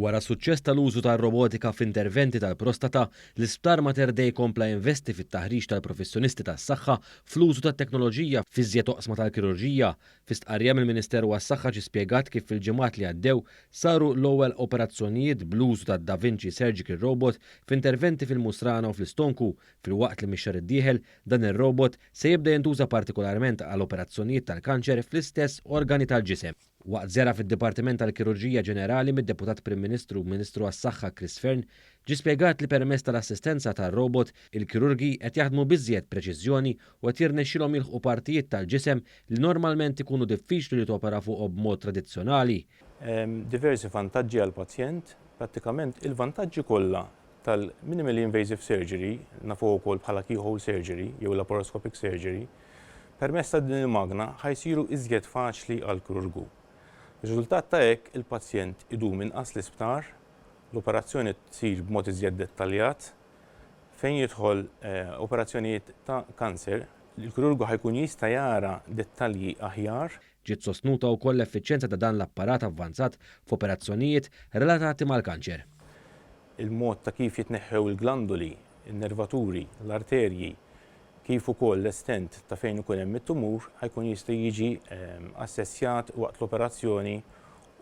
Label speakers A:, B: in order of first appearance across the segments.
A: Wara suċċess tal-użu tar-robotika f'interventi tal-prostata, l-Isptar Mater Dei kompla jinvesti fit-taħriġ tal-professjonisti tas-saħħa fl-użu tat-teknoloġija f'iżjed oqsma tal-kirurġija. Fi stqarrija mill-Ministeru għas-Saħħa ġie spjegat kif fil-ġimgħat li għaddew saru l-ewwel operazzjonijiet bl-użu tad-Da Vinci Surgical Robot f'interventi fil-musrana u fl-istonku, filwaqt li mix-xahar id-dieħel dan ir-robot se jibda jintuża partikolarment għal operazzjonijiet tal-kanċer fl-istess organi tal-ġisem. Waqt żjara fid-Dipartiment tal-Kirurġija Ġenerali mid-Deputat Prim Ministru u Ministru għas-Saħħa Chris Fearne, ġie spjegat li permezz tal-assistenza tar-robot, il-kirurgi qed jaħdmu b'iżjed preċiżjoni u qed jirnexxilhom jilħqu partijiet tal-ġisem li normalment ikunu diffiċli li topera fuqhom b'mod tradizzjonali.
B: Hemm diversi vantaġġi għall-pazjent, prattikament il-vantaġġi kollha tal-minimally invasive surgery, nafuha wkoll bħala keyhole surgery jew laparoscopic surgery, permezz ta' din il-magna ħa jsiru iżjed faċli għall-kirurgu. Riżultat ta' hekk il-pazjent idum inqas l-isptar, l-operazzjoni tsir b'mod iżjed dettaljat. Fejn jidħol operazzjonijiet ta' kanser, il-kirurgu ħa jkun jista' jara dettalji aħjar.
A: Ġiet sostnuta wkoll l-effiċjenza ta' dan l-apparat avvanzat f'operazzjonijiet relatati mal-kanċer.
B: Il-mod ta' kif jitneħħew il-glanduli, in-nervaturi, l-arterji, kif ukoll l-estent ta' fejn ikun hemm it-tumur ħa jkun jista' jiġi assessjat waqt l-operazzjoni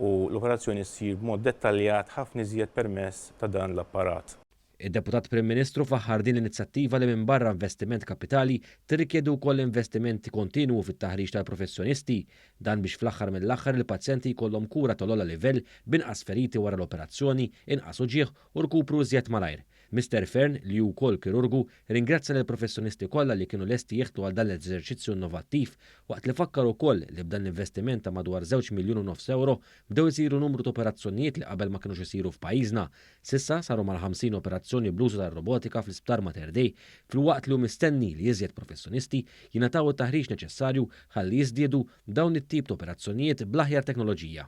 B: u l-operazzjoni ssir b'mod dettaljat ħafna iżjed permezz ta' dan l-apparat.
A: Id-Deputat Prim Ministru faħħar din l-inizjattiva li minbarra investiment kapitali tirrikjedi wkoll investimenti kontinwu fit-taħriġ tal-professjonisti. Dan biex fl-aħħar mill-aħħar il-pazjenti jkollhom kura tal-ogħla livell b'inqas feriti wara l-operazzjoni, inqas uġigħ u rkupru iżjed malajr. Mister Fearne, li hu wkoll kirurgu, ringrazzja lill-professjonisti kollha li kienu lesti jieħdu għal dan l-eżerċizzju innovattiv waqt li fakkar ukoll li b'dan l-investiment ta' madwar €2.5 miljun bdew isiru numru ta' operazzjonijiet li qabel ma kinux isiru f'pajjiżna. S'issa saru mal-50 operazzjoni bl-użu tar-robotika fl-Isptar Mater Dei, filwaqt li hu mistenni li iżjed professjonisti jingħataw it-taħriġ neċessarju ħalli jiżdiedu dawn it-tip ta' operazzjonijiet bl-aħjar teknoloġija.